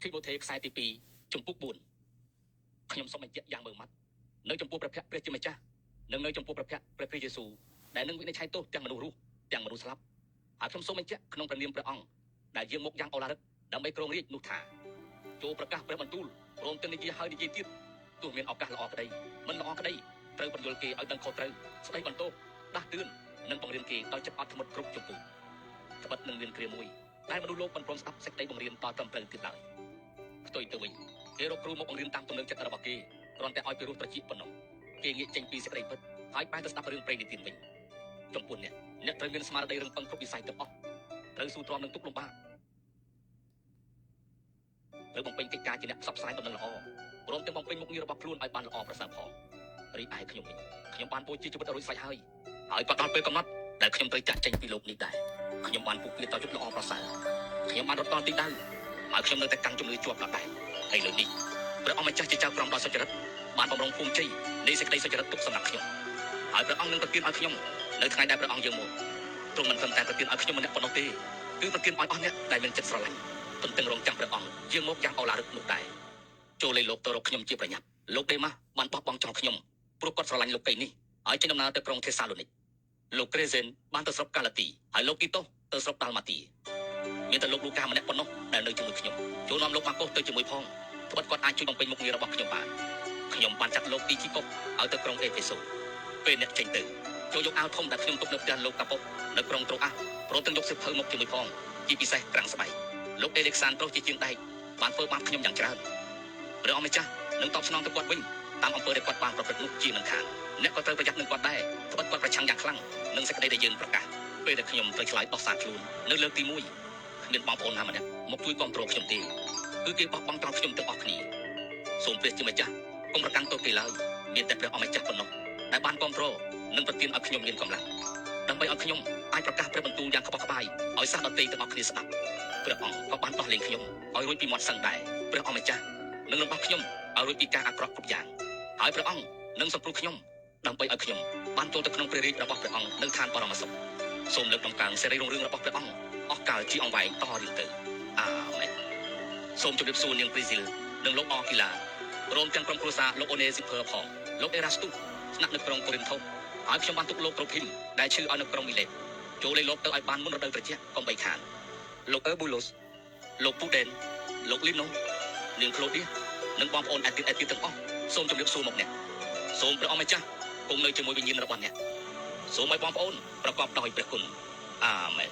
ធីម៉ូថេខ្សែទី2ជំពូក4ខ្ញុំសូមបញ្ជាក់យ៉ាងម៉ឺងម៉ាត់នៅចំពោះព្រះភ័ក្ត្រព្រះជាម្ចាស់និងនៅចំពោះព្រះភ័ក្ត្រព្រះគ្រីស្ទយេស៊ូវដែលនឹងវិនិច្ឆ័យទោសទាំងមនុស្សរស់ទាំងមនុស្សស្លាប់ហើយខ្ញុំសូមបញ្ជាក់ក្នុងព្រះនាមព្រះអង្គដែលយាងមកយ៉ាងឱឡារិកដើម្បីគ្រងរាជ្យនោះថាចូលប្រកាសព្រះបន្ទូលព្រមទាំងនិយាយហើយនិយាយទៀតទោះមានឱកាសល្អក្តីមិនល្អក្តីត្រូវបញ្យល់គេឲ្យដឹងខុសត្រូវស្ដីបន្ទោសដាស់តឿននិងបង្រៀនគេដោយចិត្តអត់ធ្មត់គ្រប់ជំពូកត្បិតនឹងមានគ្រាមួយដែលមនុស្សលោកមិនព្រមស្ដាប់សេចក្តីបង្រៀនដល់ត្រឹមត្រូវទៀតឡើយផ្ទុយទៅវិញគេរកគ្រូមកបង្រៀនតាមទំនើងចិត្តរបស់គេគ្រាន់តែឲ្យពីរោះត្រចៀកប៉ុណ្ណោះគេងាកចេញពីសេចក្តីពិតហើយបែរទៅស្ដាប់រឿងព្រេងនិទានវិញចំពោះអ្នកអ្នកត្រូវមានស្មារតីរឹងប៉ឹងគ្រប់វិស័យទាំងអស់ត្រូវស៊ូទ្រាំនឹងទុក្ខលំបាកត្រូវបំពេញកិច្ចការជាអ្នកផ្សព្វផ្សាយដំណឹងល្អព្រមទាំងបំពេញមុខងាររបស់ខ្លួនឲ្យបានល្អប្រសើរផងរីឯខ្ញុំវិញខ្ញុំបានបូជាជីវិតរួចស្រេចហើយហើយក៏ដល់ពេលកំណត់ដែលខ្ញុំត្រូវចាក់ចេញពីលោកនេះដែរខ្ញុំបានពុកពៀតដល់យុទ្ធល្អប្រសើរខ្ញុំបានរត់ដល់ទីដៅហើយខ្ញុំនៅតែកាន់ជំនឿជាប់ដដែលហើយលើនេះព្រះអង្គម្ចាស់ជាចៅក្រមដ៏សុចរិតបានបំរុងភូមិជ័យនៃសេចក្តីសុចរិតទុកសម្រាប់ខ្ញុំហើយព្រះអង្គនឹងប្រទានឲ្យខ្ញុំនៅថ្ងៃដែលព្រះអង្គយាងមកទ្រង់មិនត្រឹមតែប្រទានឲ្យខ្ញុំម្នាក់ប៉ុណ្ណោះទេគឺប្រទានឲ្យអស់អ្នកដែលមានចិត្តស្រឡាញ់ទន្ទឹងរង់ចាំព្រះអង្គយាងមកយ៉ាងឱឡារិកនោះដែរចូលលេលោកទៅរកខ្ញុំជាប្រញាប់លោកដេម៉ាស់បានបោះបង់ចោលខ្ញុំព្រោះគាត់ស្រឡាញ់លោកីនេះហើយចេញដំណើរទៅក្រុងថេសាឡូនីកលោកក្រេសេនបានទៅស្រុកកាឡាទីហើយលោកទីតូសទៅស្រុកដាល់ម៉ាទីមានតែលោកលូកាម្នាក់ប៉ុណ្ណោះដែលនៅជាមួយខ្ញុំចូលនាំលោកម៉ាកុសទៅជាមួយផងត្បិតគាត់អាចជួយបំពេញមុខងាររបស់ខ្ញុំបានខ្ញុំបានចាត់លោកទីជីកុសឲ្យទៅក្រុងអេភេសូពេលអ្នកចេញទៅចូលយកអាវធំដែលខ្ញុំទុកនៅផ្ទះលោកកាប៉ុកនៅក្រុងត្រូអាសព្រមទាំងយកសៀវភៅមកជាមួយផងជាពិសេសក្រាំងស្បែកលោកអេឡិចសានត្រូសជាជាងដែកបានធ្វើបាបខ្ញុំយ៉ាងច្រើនព្រះអង្គម្ចាស់នឹងតបស្នងទៅគាត់វិញតាមអំពើដែលគាត់បានប្រព្រឹត្តនោះជាមិនខានអ្នកក៏ត្រូវប្រយ័ត្ននឹងគាត់ដែរត្បិតគាត់ប្រឆាំងយ៉ាងខ្លាំងនឹងសេចក្តីដែលយើងប្រកាសពេលដែលខ្ញុំត្រូវឆ្លើយដោះសារខ្លួននៅលើកទី1គ្មានបងប្អូនណាម្នាក់មកជួយគាំទ្រខ្ញុំទេគឺគេបោះបង់ចោលខ្ញុំទាំងអស់គ្នាសូមព្រះជាម្ចាស់កុំប្រកាន់ទោសគេឡើយមានតែព្រះអង្គម្ចាស់ប៉ុណ្ណោះដែលបានគាំទ្រនិងប្រទានឲ្យខ្ញុំមានកម្លាំងដើម្បីឲ្យខ្ញុំអាចប្រកាសព្រះបន្ទូលយ៉ាងក្បោះក្បាយឲ្យសាសដទៃទាំងអស់គ្នាស្ដាប់ព្រះអង្គក៏បានដោះលែងខ្ញុំឲ្យរួចពីមាត់សឹងដែរព្រះអង្គម្ចាស់នឹងរំដោះខ្ញុំឲ្យរួចពីការអាក្រក់គ្រប់យ៉ាងហើយព្រះអង្គនឹងសង្គ្រោះខ្ញុំដើម្បីឲ្យខ្ញុំបានចូលទៅក្នុងព្រះរាជរបស់ព្រះអង្គនៅឋានបរមសុខសូមលើកដំកើងសិរីរុងរឿងរបស់ព្រះអង្គអស់កាលជាអង្វែងតរៀងទៅអាមែនសូមជម្រាបសួរនាងព្រីស៊ីលនិងលោកអគីឡាព្រមទាំងក្រុមគ្រួសារលោកអូនេស៊ីភើផងលោកអេរ៉ាស្ទូស្នាក់នៅក្រុងកូរិនថូសហើយខ្ញុំបានទុកលោកប្រូភីមដែលឈឺឲ្យនៅក្រុងមីលេតចូលលេលោកទៅឲ្យបានមុនរដូវត្រជាក់កុំបីខានលោកអឺប៊ូឡូសលោកពូដេនលោកលីណូនាងក្លូឌីនិងបងប្អូនឯទៀតឯទៀតទាំងអស់សូមជម្រាបសួរមកអ្នកសូមព្រះអង្គម្ចាស់គង់នៅជាមួយវិញ្ញាណរបស់អ្នកសូមឲ្យបងប្អូនប្រកបដោយព្រះគុណអាមែន។